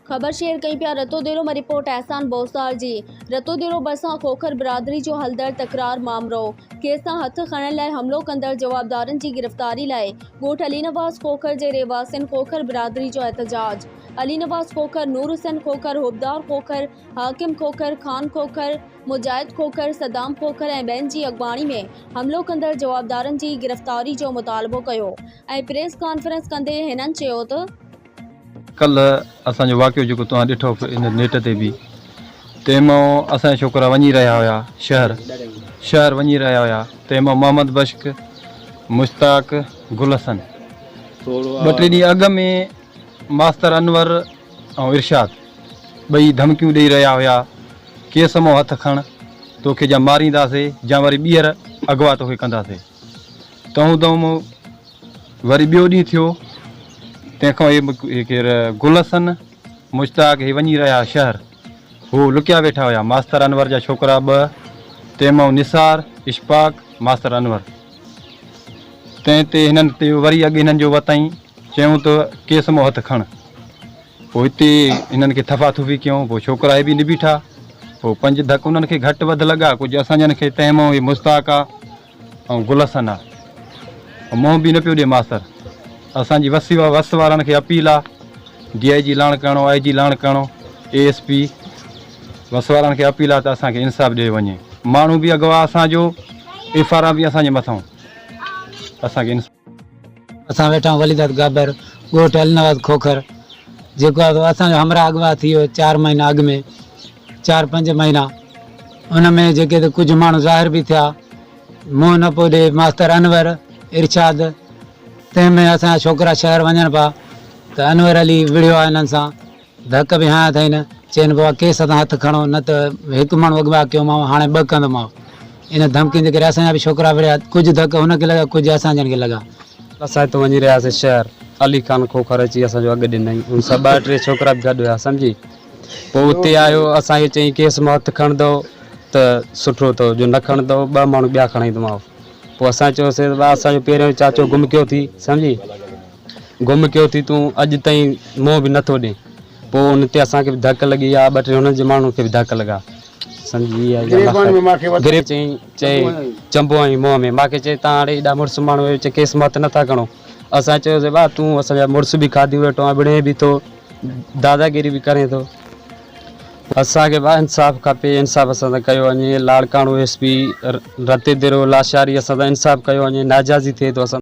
خبر شيئر ڪئي پيا رتوديرو مان رپورٽ احسان بوسدار جي رتوديرو ڀرسان کوکر برادري جو هلندڙ تڪرار مامرو ڪيس تان هٿ کڻڻ لاء حملو ڪندڙ جوابدارن جي گرفتاري لاء ڳوٺ علي نواز کوکر جي رهواسين کوکر برادري جو احتجاج علي نواز کوکر، نور حسين کوکر، حبدار کوکر، حاڪم کوکر، خان کوکر، مجاهد کوکر، صدام کوکر ۽ ٻين جي اڳواڻي ۾ حملو ڪندڙ جوابدارن جي گرفتاري جو مطالبو ڪيو ۽ پريس ڪانفرنس ڪندي هنن چيو ته. ڪلهه اسان جو واقعو جيڪو توهان ڏٺو ان نيٽ تي به تنهن مان اسان جا ڇوڪرا وڃي رهيا هيا شهر شهر وڃي رهيا هيا تنهن مان محمد بشڪ مشتاق گل حسن ٻه ٽي ڏينهن اڳ ۾ ماستر انور ۽ ارشاد ٻئي ڌمڪيون ڏئي رهيا هيا ڪيس مان هٿ کڻ توکي جا مارينداسي جا وري ٻيهر اغوا توکي ڪنداسي تنهن دم وري ٻيو ڏينهن ٿيو، تنهن کان هي ڪير گل حسن، مشتاق هي وڃي رهيا شهر. هو لڪيا ويٺا هيا. ماستر انور جا ڇوڪرا ٻه، تنهن مان نثار، اشفاق، ماستر انور. تنهن تي هنن تي وري اڳ هنن جو وتائين، چيائون ته ڪيس مان هٿ کڻ. پوء هتي هنن کي ٿڦا ٿڦي ڪيائون. پوء ڇوڪرا هي به نبيٺا. پوء پنج ڌڪ انهن کي گهٽ وڌ لڳا، ڪجهه اسان جن کي. تنهن مان هي مشتاق آ. ۽ گل حسن آ منهن به نه پيو ڏي ماستر اسان جي وس وس وارن کي اپيل آ ڊي I جي لاڙڪاڻو آء جي لاڙڪاڻو اي ايس پي وس وارن کي اپيل آ ته اسان کي انصاف ڏيو وڃي ماڻهو به اغوا اسان جو ايف آر آر به اسان جي مٿان اسان کي انصاف. اسان ويٺا آهيون ولي داد گابر ڳوٺ النواز کوکر جيڪو آ سو اسان جو همراهه اغوا ٿي ويو چار مهينا اڳ ۾ چار پنج مهينا ان ۾ جيڪي ته ڪجهه ماڻهو ظاهر به ٿيا منهن نه پيو ڏي ماستر انور ارشاد تنهن ۾ اسان جا ڇوڪرا شهر وڃن پيا ته انور علي وڙهيو آهي انهن سان ڌڪ به هنيا اٿائين چين بابا ڪيس تان هٿ کڻو نه ته هڪ ماڻهو اغوا ڪيومانو هاڻي ٻه ڪندومانو ان ڌمڪين جي ڪري اسان جا به ڇوڪرا وڙهيا ڪجهه ڌڪ هن کي لڳا ڪجهه اسان جن کي لڳا. اسان هتان وڃي رهياسين شهر علي خان کوکر اچي اسان جو اڳ ڏنائين ان سان ٻه ٽي ڇوڪرا به گڏ هيا سمجهي پوء اتي آيو اسان کي چيائين ڪيس مان هٿ کڻندؤ ته سٺو اٿو جو نه کڻندؤ ٻه ماڻهو ٻيا کڻائيندومانو پوء اسان چيوسين ته ڀاء اسان جو پهريون چاچو گم ڪيو ٿي سمجهي گم ڪيو ٿي تون اڄ تائين منهن به نٿو ڏين پوء ان تي اسان کي به ڌڪ لڳي آ ٻه ٽي هنن جي ماڻهن کي به ڌڪ لڳا سمجهي گريب چئي چئي چنبو هنئي منهن ۾ ماکي چئي تان هاڻي ايڏا مڙس ماڻهو آهيو چئي ڪيس مان هٿ نٿا کڻو اسان چيوسين ڀاء تون اسان جا مڙس به کاڌيون ويٺو آهين وڙهين به ٿو داداگيري به ڪرين ٿو. اسان کي ڀاء انصاف کپي انصاف اسان سان ڪيو وڃي لاڙڪاڻو ايس پي رتيديرو لاشاري اسان سان انصاف ڪيو وڃي ناجائزي ٿئي ٿو اسان.